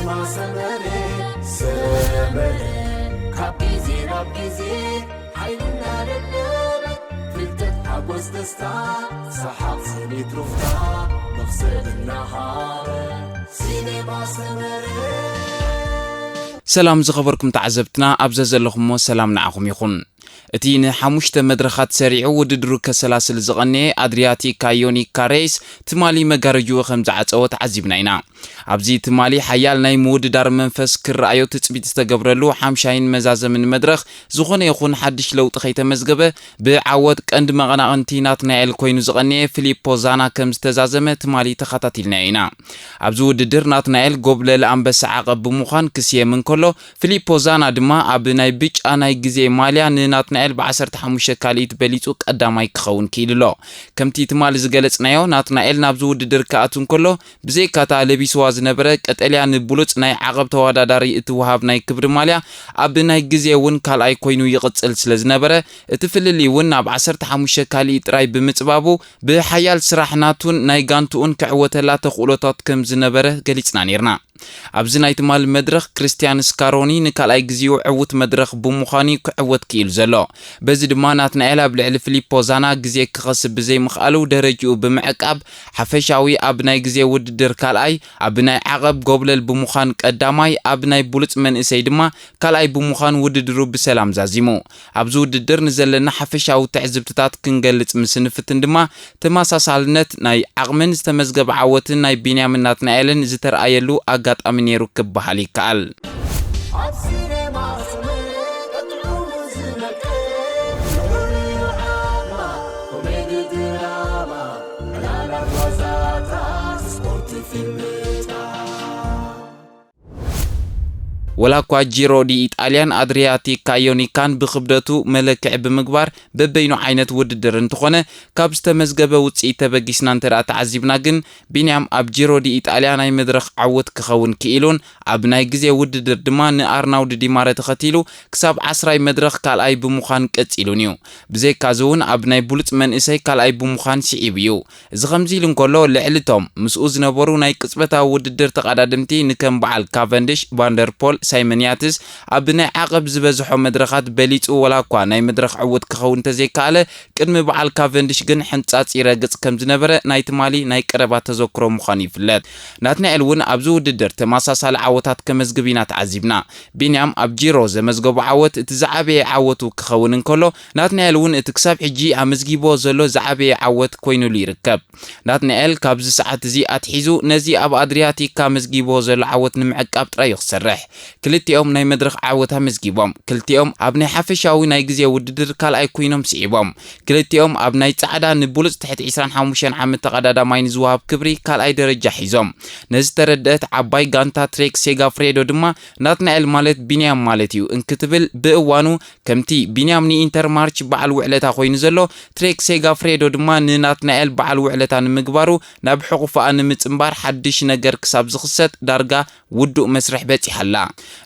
ሰመረ ሰመረ ካብ ግዜ ናብ ግዜ ሓይልና ደለበ ፍልጠት ሓጎስ ደስታ ሰሓቕ ስኒት ሩፍታ መኽሰብ እናሃረ ሲኔማ ሰመረ። ሰላም ዝኸበርኩም ተዓዘብትና ኣብ ዘዘለኹሞ ሰላም ንዓኹም ይኹን። እቲ ንሓሙሽተ መድረኻት ሰሪዑ ውድድሩ ከሰላስል ዝቐነየ ኣድሪያቲክ ካዮኒካ ሬይስ ትማሊ መጋረጅኡ ከም ዝዓጸወ ተዓዚብና ኢና። ኣብዚ ትማሊ ሓያል ናይ ምውድዳር መንፈስ ክረኣዮ ትጽቢት ዝተገብረሉ ሓምሻይን መዛዘምን መድረኽ ዝኾነ ይኹን ሓድሽ ለውጢ ከይተመዝገበ ብዓወት ቀንዲ መቐናቕንቲ ናትናኤል ኮይኑ ዝቐነየ ፊሊፖ ዛና ከም ዝተዛዘመ ትማሊ ተኸታቲልናዮ ኢና። ኣብዚ ውድድር ናትናኤል ጎብለል ኣንበሳ ዓቐብ ብምዃን ክስየም እንከሎ፣ ፊሊፖ ዛና ድማ ኣብ ናይ ብጫ ናይ ግዜ ማልያ ንናትናኤል ብ ዓሰርተ ሓሙሽተ ካልኢት በሊጹ ቀዳማይ ክኸውን ክኢሉ ኣሎ። ከምቲ ትማሊ ዝገለጽናዮ፣ ናትናኤል ናብዚ ውድድር ክኣቱ እንከሎ፣ ብዘይካታ ለቢስዋ ዝነበረ ቀጠልያ ንብሉጽ ናይ ዓቐብ ተወዳዳሪ እትወሃብ ናይ ክብሪ ማልያ፣ ኣብ ናይ ግዜ እውን ካልኣይ ኮይኑ ይቕጽል ስለ ዝነበረ፣ እቲ ፍልልይ እውን ናብ ዓሰርተ ሓሙሽተ ካልኢት ጥራይ ብምጽባቡ፣ ብሓያል ስራሕ ናቱን ናይ ጋንትኡን ክዕወተላ ተኽእሎታት ከም ዝነበረ ገሊጽና ነይርና። ኣብዚ ናይ ትማሊ መድረኽ ክርስትያን ስካሮኒ ንካልኣይ ግዜኡ ዕዉት መድረኽ ብምዃኑ ክዕወት ክኢሉ ዘሎ። በዚ ድማ ናትናኤል ኣብ ልዕሊ ፊሊፖ ዛና ግዜ ክኸስብ ብዘይምኽኣሉ ደረጅኡ ብምዕቃብ ሓፈሻዊ ኣብ ናይ ግዜ ውድድር ካልኣይ፣ ኣብ ናይ ዓቐብ ጎብለል ብምዃን ቀዳማይ፣ ኣብ ናይ ብሉጽ መንእሰይ ድማ ካልኣይ ብምዃን ውድድሩ ብሰላም ዛዚሙ። ኣብዚ ውድድር ንዘለና ሓፈሻዊ ትዕዝብትታት ክንገልጽ ምስ እንፍትን ድማ ተመሳሳልነት ናይ ዓቕምን ዝተመዝገበ ዓወትን ናይ ቢንያምን ናትናኤልን ዝተረኣየሉ ኣጋጣሚ ነይሩ ክበሃል ይከኣል። ኣብ ሲኔማ ሰመረ ጥዑሙ ዝነቀ ንዑ ዓማ ኮሜዲ ድራማ ዕላላት ዋዛታት ስፖርት ፊልምታት ወላ እኳ ጂሮ ዲ ኢጣልያን ኣድሪያቲክ ካዮኒካን ብክብደቱ መለክዒ ብምግባር በበይኑ ዓይነት ውድድር እንተኾነ፣ ካብ ዝተመዝገበ ውፅኢት ተበጊስና እንተ ደኣ ተዓዚብና ግን፣ ቢንያም ኣብ ጂሮ ዲ ኢጣልያ ናይ መድረኽ ዓወት ክኸውን ክኢሉን ኣብ ናይ ግዜ ውድድር ድማ ንኣርናውድ ዲማረ ተኸቲሉ ክሳብ ዓስራይ መድረኽ ካልኣይ ብምዃን ቀጺሉን እዩ። ብዘይካዚ እውን ኣብ ናይ ብሉጽ መንእሰይ ካልኣይ ብምዃን ስዒቡ እዩ። እዚ ከምዚ ኢሉ እንከሎ፣ ልዕሊ እቶም ምስኡ ዝነበሩ ናይ ቅጽበታዊ ውድድር ተቐዳደምቲ ንከም በዓል ካቨንድሽ፣ ቫንደርፖል፣ ሳይመን ያትስ ኣብ ናይ ዓቐብ ዝበዝሖ መድረኻት በሊጹ፣ ወላ እኳ ናይ መድረኽ ዕዉት ክኸውን እንተዘይከኣለ፣ ቅድሚ በዓል ካቨንድሽ ግን ሕንጻጽ ይረግጽ ከም ዝነበረ ናይ ትማሊ ናይ ቀረባ ተዘክሮ ምዃኑ ይፍለጥ። ናትናኤል እውን ኣብዚ ውድድር ተመሳሳሊ ዓወታት ከመዝግብ ኢና ተዓዚብና። ቢንያም ኣብ ጂሮ ዘመዝገቦ ዓወት እቲ ዝዓበየ ዓወቱ ክኸውን እንከሎ፣ ናትናኤል እውን እቲ ክሳብ ሕጂ ኣመዝጊብዎ ዘሎ ዝዓበየ ዓወት ኮይኑሉ ይርከብ። ናትናኤል ካብዚ ሰዓት እዚ ኣትሒዙ ነዚ ኣብ ኣድሪያቲካ ኣመዝጊብዎ ዘሎ ዓወት ንምዕቃብ ጥራይ እዩ ክሰርሕ። ክልቲኦም ናይ መድረኽ ዓወት ኣመዝጊቦም። ክልቲኦም ኣብ ናይ ሓፈሻዊ ናይ ግዜ ውድድር ካልኣይ ኮይኖም ስዒቦም። ክልቲኦም ኣብ ናይ ጻዕዳ ንብሉጽ ትሕቲ ዕስራን ሓሙሽተን ዓመት ተቐዳዳማይ ንዝወሃብ ክብሪ ካልኣይ ደረጃ ሒዞም። ነዚ ተረድአት ዓባይ ጋንታ ትሬክ ሴጋፍሬዶ ድማ ናትናኤል ማለት ቢንያም ማለት እዩ እንክትብል ብእዋኑ ከምቲ ቢንያም ንኢንተርማርች በዓል ውዕለታ ኮይኑ ዘሎ፣ ትሬክ ሴጋፍሬዶ ድማ ንናትናኤል በዓል ውዕለታ ንምግባሩ ናብ ሕቑፋኣ ንምጽንባር ሓድሽ ነገር ክሳብ ዝኽሰት ዳርጋ ውዱእ መስርሕ በጺሓ ኣላ።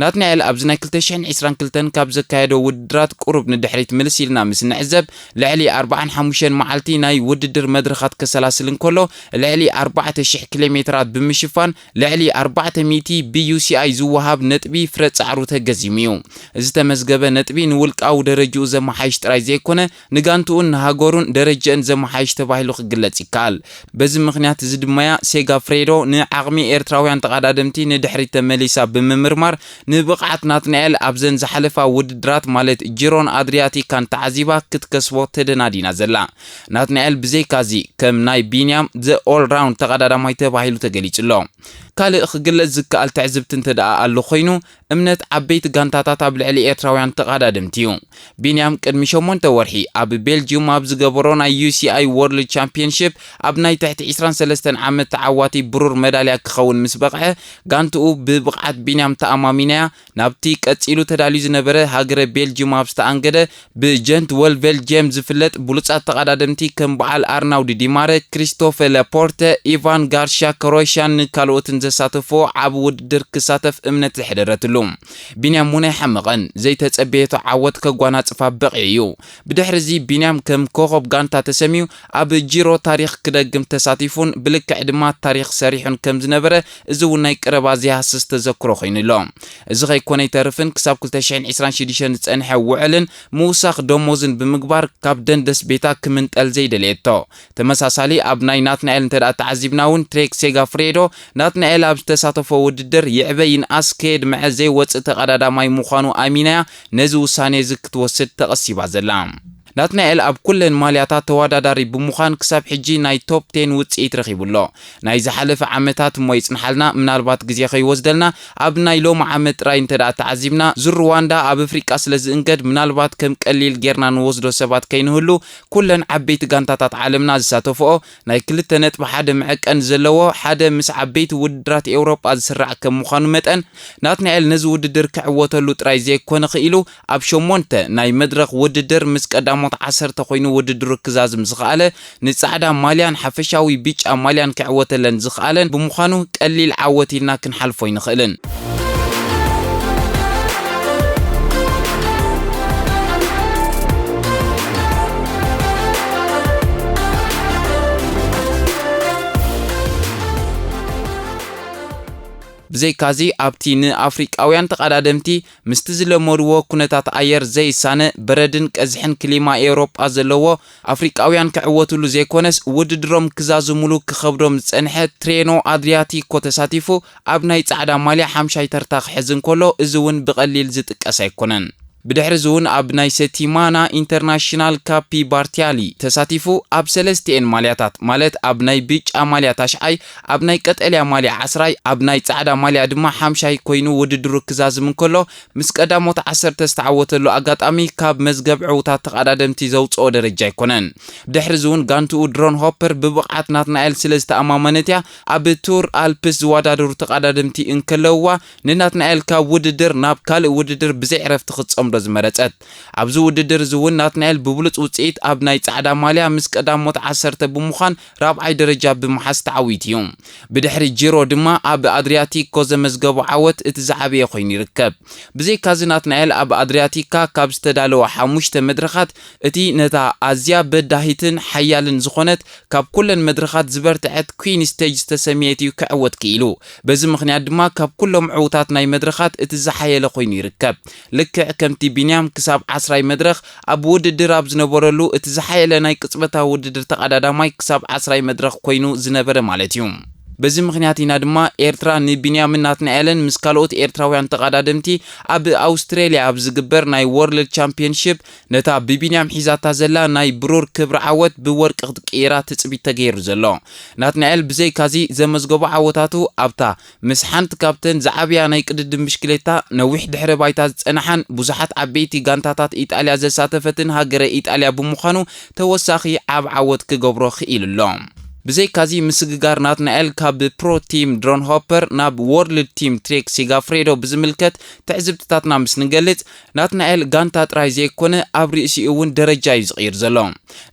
ናትናኤል ኣብዚ ናይ ክልተ ሽሕን ዕስራን ክልተን ካብ ዘካየዶ ውድድራት ቁሩብ ንድሕሪት ምልስ ኢልና ምስ ንዕዘብ፣ ልዕሊ ኣርባዓን ሓሙሽተን መዓልቲ ናይ ውድድር መድረኻት ከሰላስል እንከሎ፣ ልዕሊ ኣርባዕተ ሽሕ ኪሎ ሜትራት ብምሽፋን ልዕሊ ኣርባዕተ ሚእቲ ብዩሲኣይ ዝወሃብ ነጥቢ ፍረ ጻዕሩ ተገዚሙ እዩ። እዚ ተመዝገበ ነጥቢ ንውልቃዊ ደረጅኡ ዘመሓይሽ ጥራይ ዘይኮነ፣ ንጋንትኡን ንሃገሩን ደረጀአን ዘመሓይሽ ተባሂሉ ክግለጽ ይከኣል። በዚ ምኽንያት እዚ ድማያ ሴጋፍሬዶ ንዓቕሚ ኤርትራውያን ተቐዳደምቲ ንድሕሪት ተመሊሳ ብምምርማር፣ ንብቕዓት ናትናኤል ኣብዘን ዝሓለፋ ውድድራት ማለት ጂሮን ኣድሪያቲካን ተዓዚባ ክትከስቦ ተደናዲና ዘላ። ናትናኤል ብዘይካዚ ከም ናይ ቢንያም ዘ ኦል ራውንድ ተቐዳዳማይ ተባሂሉ ተገሊጹ ኣሎ። ካልእ ክግለጽ ዝከኣል ትዕዝብቲ እንተ ደኣ ኣሎ ኮይኑ፣ እምነት ዓበይቲ ጋንታታት ኣብ ልዕሊ ኤርትራውያን ተቐዳደምቲ እዩ። ቢንያም ቅድሚ ሸሞንተ ወርሒ ኣብ ቤልጅዩም ኣብ ዝገበሮ ናይ ዩሲኣይ ወርልድ ቻምፒየንሺፕ ኣብ ናይ ትሕቲ ዕስራን ሰለስተን ዓመት ተዓዋቲ ብሩር መዳልያ ክኸውን ምስ በቕዐ፣ ጋንትኡ ብብቕዓት ቢንያም ተኣማሚ ሚናያ ናብቲ ቀጺሉ ተዳልዩ ዝነበረ ሃገረ ቤልጅም ኣብ ዝተኣንገደ ብጀንት ወልቨል ጄም ዝፍለጥ ብሉጻት ተቐዳደምቲ ከም በዓል ኣርናውድ ዲማረ፣ ክሪስቶፈ ለፖርተ፣ ኢቫን ጋርሻ ኮሮሻን ንካልኦትን ዘሳተፎ ዓቢ ውድድር ክሳተፍ እምነት ዘሕደረትሉ። ቢንያም እውን ኣይሓመቐን፣ ዘይተጸበየቶ ዓወት ከጓናጽፋ በቒዑ እዩ። ብድሕሪ እዚ ቢንያም ከም ኮኸብ ጋንታ ተሰምዩ ኣብ ጂሮ ታሪኽ ክደግም ተሳቲፉን ብልክዕ ድማ ታሪኽ ሰሪሑን ከም ዝነበረ እዚ እውን ናይ ቀረባ ዘይሃስስ ተዘክሮ ኮይኑ ኣሎ። እዚ ከይኮነ ይተርፍን ክሳብ ክልተ ሽሕን ዕስራን ሽዱሽተን ዝጸንሐ ውዕልን ምውሳኽ ደሞዝን ብምግባር ካብ ደንደስ ቤታ ክምንጠል ዘይደለየቶ። ተመሳሳሊ ኣብ ናይ ናትናኤል እንተ ደኣ ተዓዚብና እውን ትሬክ ሴጋፍሬዶ ናትናኤል ኣብ ዝተሳተፎ ውድድር ይዕበ ይንኣስ ከየድምዐ ዘይወጽእ ተቐዳዳማይ ምዃኑ ኣሚናያ ነዚ ውሳኔ እዚ ክትወስድ ተቐሲባ ዘላ። ናትናኤል ኣብ ኩለን ማልያታት ተወዳዳሪ ብምዃን ክሳብ ሕጂ ናይ ቶፕ ቴን ውጽኢት ረኺቡ ኣሎ። ናይ ዝሓለፈ ዓመታት እሞ ይጽንሓልና፣ ምናልባት ግዜ ከይወስደልና ኣብ ናይ ሎሚ ዓመት ጥራይ እንተ ደኣ ተዓዚብና፣ ዙር ሩዋንዳ ኣብ ኣፍሪቃ ስለ ዝእንገድ ምናልባት ከም ቀሊል ጌርና ንወስዶ ሰባት ከይንህሉ፣ ኩለን ዓበይቲ ጋንታታት ዓለምና ዝሳተፍኦ ናይ ክልተ ነጥቢ ሓደ መዐቀኒ ዘለዎ ሓደ ምስ ዓበይቲ ውድድራት ኤውሮጳ ዝስራዕ ከም ምዃኑ መጠን፣ ናትናኤል ነዚ ውድድር ክዕወተሉ ጥራይ ዘይኮነ ክኢሉ፣ ኣብ ሸሞንተ ናይ መድረኽ ውድድር ምስ ቀዳሞት ዓሰርተ ኮይኑ ውድድሩ ክዛዝም ዝኸኣለ፣ ንጻዕዳ ማልያን ሓፈሻዊ ብጫ ማልያን ክዕወተለን ዝኸኣለን ብምዃኑ፣ ቀሊል ዓወት ኢልና ክንሓልፎ ኣይንኽእልን። ብዘይካዚ፣ ኣብቲ ንኣፍሪቃውያን ተቐዳደምቲ ምስቲ ዝለመድዎ ኩነታት ኣየር ዘይሳነ፣ በረድን ቀዝሕን ክሊማ ኤውሮጳ ዘለዎ፣ ኣፍሪቃውያን ክዕወትሉ ዘይኮነስ ውድድሮም ክዛዝሙሉ ክኸብዶም ዝጸንሐ ትሬኖ ኣድሪያቲኮ ተሳቲፉ፣ ኣብ ናይ ጻዕዳ ማልያ ሓምሻይ ተርታ ክሕዝ እንከሎ፣ እዚ እውን ብቐሊል ዝጥቀስ ኣይኮነን። ብድሕሪ እዚ እውን ኣብ ናይ ሰቲማና ኢንተርናሽናል ካፒ ባርቲያሊ ተሳቲፉ፣ ኣብ ሰለስቲኤን ማልያታት፣ ማለት ኣብ ናይ ብጫ ማልያ ታሽዓይ፣ ኣብ ናይ ቀጠልያ ማልያ ዓስራይ፣ ኣብ ናይ ጻዕዳ ማልያ ድማ ሓምሻይ ኮይኑ ውድድሩ ክዛዝም እንከሎ፣ ምስ ቀዳሞት ዓሰርተ ዝተዓወተሉ ኣጋጣሚ ካብ መዝገብ ዕዉታት ተቐዳደምቲ ዘውጽኦ ደረጃ ኣይኮነን። ብድሕሪ እዚ እውን ጋንትኡ ድሮን ሆፐር ብብቕዓት ናትናኤል ስለ ዝተኣማመነት እያ ኣብ ቱር ኣልፕስ ዝወዳደሩ ተቐዳደምቲ እንከለውዋ ንናትናኤል ካብ ውድድር ናብ ካልእ ውድድር ብዘይ ዕረፍቲ ክትጸምዶ ዝመረጸት። ኣብዚ ውድድር እዚ እውን ናትናኤል ብብሉጽ ውጽኢት ኣብ ናይ ጻዕዳ ማልያ ምስ ቀዳሞት ዓሰርተ ብምዃን ራብዓይ ደረጃ ብምሓዝ ተዓዊቱ እዩ። ብድሕሪ ጂሮ ድማ ኣብ ኣድሪያቲኮ ዘመዝገቦ ዓወት እቲ ዝዓበየ ኮይኑ ይርከብ። ብዘይካዚ ናትናኤል ኣብ ኣድሪያቲካ ካብ ዝተዳለዋ ሓሙሽተ መድረኻት እቲ ነታ ኣዝያ በዳሂትን ሓያልን ዝኾነት ካብ ኩለን መድረኻት ዝበርትዐት ኩዊን ስቴጅ ዝተሰምየት እዩ ክዕወት ክኢሉ። በዚ ምኽንያት ድማ ካብ ኩሎም ዕዉታት ናይ መድረኻት እቲ ዝሓየለ ኮይኑ ይርከብ። ልክዕ ከምቲ ቢንያም ክሳብ ዓስራይ መድረኽ ኣብ ውድድር ኣብ ዝነበረሉ እቲ ዝሓየለ ናይ ቅጽበታዊ ውድድር ተቐዳዳማይ ክሳብ ዓስራይ መድረኽ ኮይኑ ዝነበረ ማለት እዩ። በዚ ምኽንያት ኢና ድማ ኤርትራ ንቢንያምን ናትናኤልን ምስ ካልኦት ኤርትራውያን ተቐዳደምቲ ኣብ ኣውስትሬልያ ኣብ ዝግበር ናይ ወርልድ ቻምፒየንሺፕ ነታ ብቢንያም ሒዛታ ዘላ ናይ ብሩር ክብሪ ዓወት ብወርቂ ክትቅይራ ትጽቢት ተገይሩ ዘሎ። ናትናኤል ብዘይካዚ ዘመዝገቦ ዓወታቱ ኣብታ ምስ ሓንቲ ካብተን ዝዓብያ ናይ ቅድድም ብሽክሌታ ነዊሕ ድሕረ ባይታ ዝጸንሓን ብዙሓት ዓበይቲ ጋንታታት ኢጣልያ ዘሳተፈትን ሃገረ ኢጣልያ ብምዃኑ ተወሳኺ ዓብ ዓወት ክገብሮ ክኢሉ ኣሎ። ብዘይካዚ ምስግጋር ናትናኤል ካብ ፕሮ ቲም ድሮን ሆፐር ናብ ወርልድ ቲም ትሬክ ሲጋፍሬዶ ብዝምልከት ትዕዝብትታትና ምስ ንገልጽ፣ ናትናኤል ጋንታ ጥራይ ዘይኮነ ኣብ ርእሲኡ እውን ደረጃ እዩ ዝቕይር ዘሎ።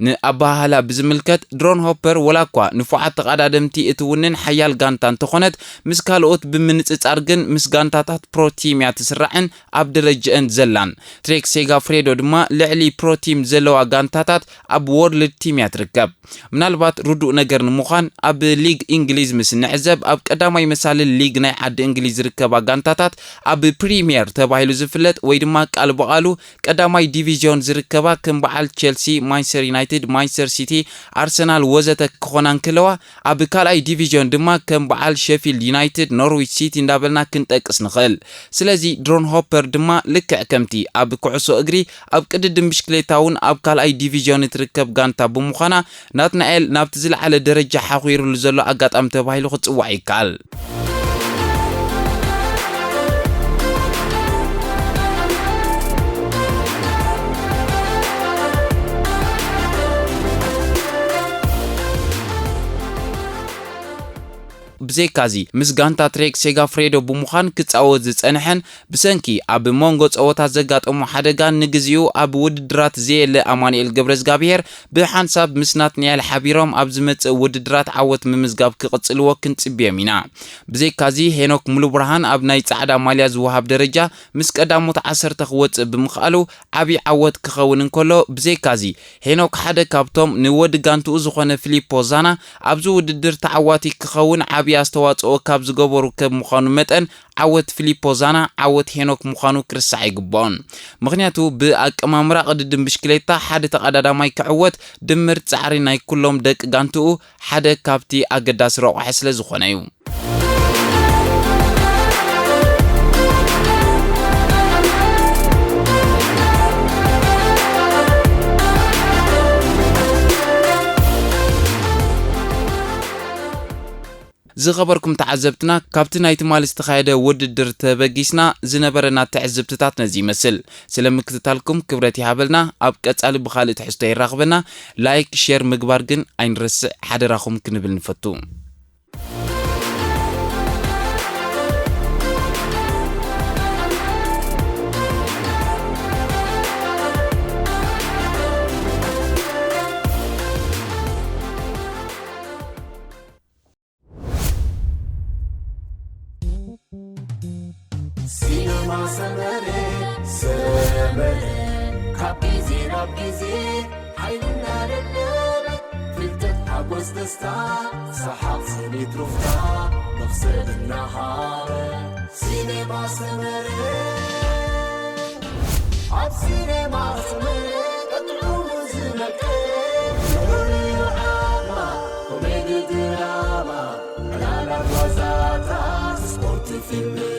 ንኣበሃህላ ብዝምልከት ድሮን ሆፐር ወላ እኳ ንፉዓት ተቐዳደምቲ እትውንን ሓያል ጋንታ እንተኾነት፣ ምስ ካልኦት ብምንጽጻር ግን ምስ ጋንታታት ፕሮ ቲም እያ ትስራዕን ኣብ ደረጃአን ዘላን። ትሬክ ሴጋፍሬዶ ድማ ልዕሊ ፕሮ ቲም ዘለዋ ጋንታታት ኣብ ወርልድ ቲም እያ ትርከብ። ምናልባት ርዱእ ነገር ንምዃን ኣብ ሊግ እንግሊዝ ምስ ንዕዘብ ኣብ ቀዳማይ መሳልል ሊግ ናይ ዓዲ እንግሊዝ ዝርከባ ጋንታታት ኣብ ፕሪምየር ተባሂሉ ዝፍለጥ ወይ ድማ ቃል ብቓሉ ቀዳማይ ዲቪዝዮን ዝርከባ ከም በዓል ቸልሲ፣ ማንቸስተር ዩናይትድ፣ ማንቸስተር ሲቲ፣ ኣርሰናል ወዘተ ክኾና እንክለዋ ኣብ ካልኣይ ዲቪዝዮን ድማ ከም በዓል ሸፊልድ ዩናይትድ፣ ኖርዊች ሲቲ እንዳበልና ክንጠቅስ ንኽእል። ስለዚ ድሮን ሆፐር ድማ ልክዕ ከምቲ ኣብ ኩዕሶ እግሪ ኣብ ቅድድም ብሽክሌታ እውን ኣብ ካልኣይ ዲቪዝዮን እትርከብ ጋንታ ብምዃና ናትናኤል ናብቲ ዝለዓለ ደረጃ ሓኺሩሉ ዘሎ ኣጋጣሚ ተባሂሉ ክጽዋዕ ይከኣል። ብዘይካዚ፣ ምስ ጋንታ ትሬክ ሴጋፍሬዶ ብምዃን ክጻወት ዝጸንሐን ብሰንኪ ኣብ መንጎ ጸወታት ዘጋጠሞ ሓደጋን ንግዚኡ ኣብ ውድድራት ዘየለ ኣማኑኤል ገብረዝጋብሄር ብሓንሳብ ምስ ናትናኤል ሓቢሮም ኣብ ዝመጽእ ውድድራት ዓወት ምምዝጋብ ክቕጽልዎ ክንጽብዮም ኢና። ብዘይካዚ፣ ሄኖክ ሙሉብርሃን ኣብ ናይ ጻዕዳ ማልያ ዝወሃብ ደረጃ ምስ ቀዳሞት ዓሰርተ ክወጽእ ብምኽኣሉ ዓቢ ዓወት ክኸውን እንከሎ፣ ብዘይካዚ ሄኖክ ሓደ ካብቶም ንወዲ ጋንትኡ ዝኾነ ፊሊፖ ዛና ኣብዚ ውድድር ተዓዋቲ ክኸውን ዓቢ ኣስተዋጽኦ ካብ ዝገበሩ ከም ምዃኑ መጠን ዓወት ፊሊፖ ዛና ዓወት ሄኖክ ምዃኑ ክርስዕ ኣይግብኦን። ምኽንያቱ ብኣቀማምራ ቅድድም ብሽክሌታ ሓደ ተቐዳዳማይ ክዕወት ድምር ጻዕሪ ናይ ኩሎም ደቂ ጋንትኡ ሓደ ካብቲ ኣገዳሲ ረቑሒ ስለ ዝኾነ እዩ። ዝኸበርኩም ተዓዘብትና፣ ካብቲ ናይ ትማሊ ዝተኻየደ ውድድር ተበጊስና ዝነበረና ትዕዝብትታት ነዚ ይመስል። ስለ ምክትታልኩም ክብረት ይሃበልና። ኣብ ቀጻሊ ብኻልእ ትሕዝቶ የራኽበና። ላይክ፣ ሼር ምግባር ግን ኣይንረስዕ ሓደራኹም ክንብል ንፈቱ። ሲነማ ሰመረ፣ ሰመረ፣ ካብ ግዜ ናብ ግዜ ሓይልና ለለበ፣ ፍልጠት፣ ሓጎስ፣ ደስታ፣ ሰሓቕ፣ ስኒት፣ ሩፍታ፣ መኽሰብ እናሃበ። ሲነማ ሰመረ፣ ኣብ ሲነማ ሰመረ፣ ቀጥዑ ዝመቀ፣ ፍሉይ ዓማ፣ ኮሜዲ ድራማ፣ ዕላላት ዋዛታት፣ ስፖርት፣ ፊልም፣